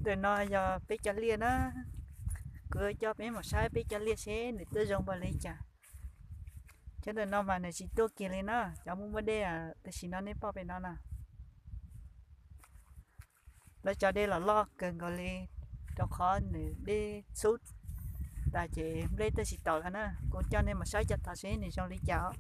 Ntawm no yog peb cov liaj na, kuv coj peb mus saib peb cov liaj seb nws tuaj zoo npaum li cas. Cov ntawm no mas nws tsis tuaj kiag li na, cov muaj muaj dej tam sim no nej pom pem no na. Lawv cov dej los loj kawg nkaus li, rau qhov nws dej xub tas ces nplej tuaj tsis taus lawm na. Kuv coj nej mus saib cov tod seb nws zoo li cas.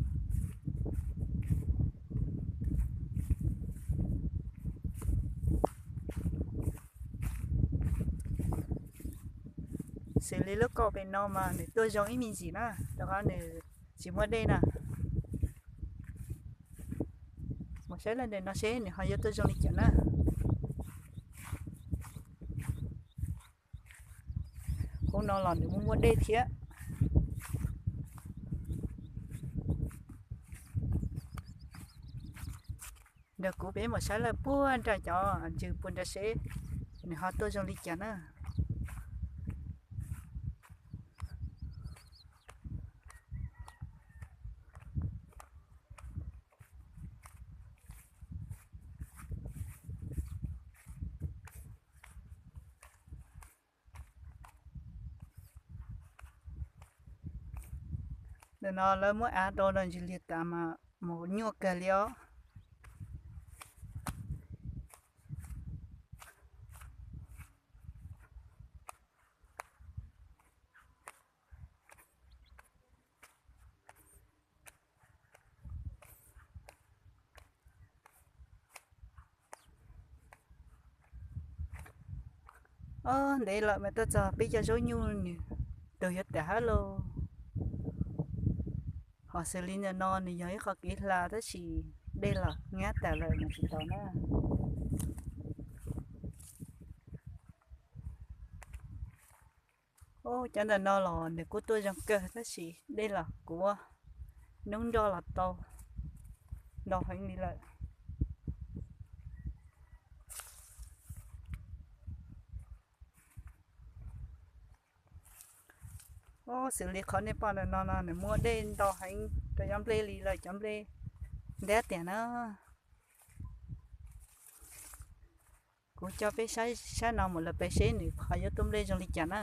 Xws li lub kaum pem no mas nws tuaj zoo ib me ntsis na, rau qhov nws tsis muaj dej na. Mus saib lawm ntawm no seb nws ho yuav tuaj zoo li cas na. Hauv no los nws muaj muaj dej thiab. Nrog kuv peb mus saib lawm puag nram cov ntsws puag nrad seb nws ho tuaj zoo li cas na. Ntawm no lawv muab av rau nrog ntsis liag tas mas mus nyuaj kawg li os. Ob, ntev lawm mas tuaj txog peb cov zaub nyuj nws tus yuav tawm hab lauj. Ho xws li ntawm no nws yog ib qho kev hla tab sis dej los nyab tas lawm mus tsis tau na. Cov ntawm no los nws kuj tuaj zoo kawg tab sis dej los kuav, noob nroj los tau ntau heev li lawm. Ob, xws li qhov nej pom ntawm no no nws muaj dej ntau heev rau cov nplej li lawm, cov nplej ntab tiag na. Kuv coj peb saib sab no mus lawm pem seb nws ho yuav tuaj nplej zoo li cas na.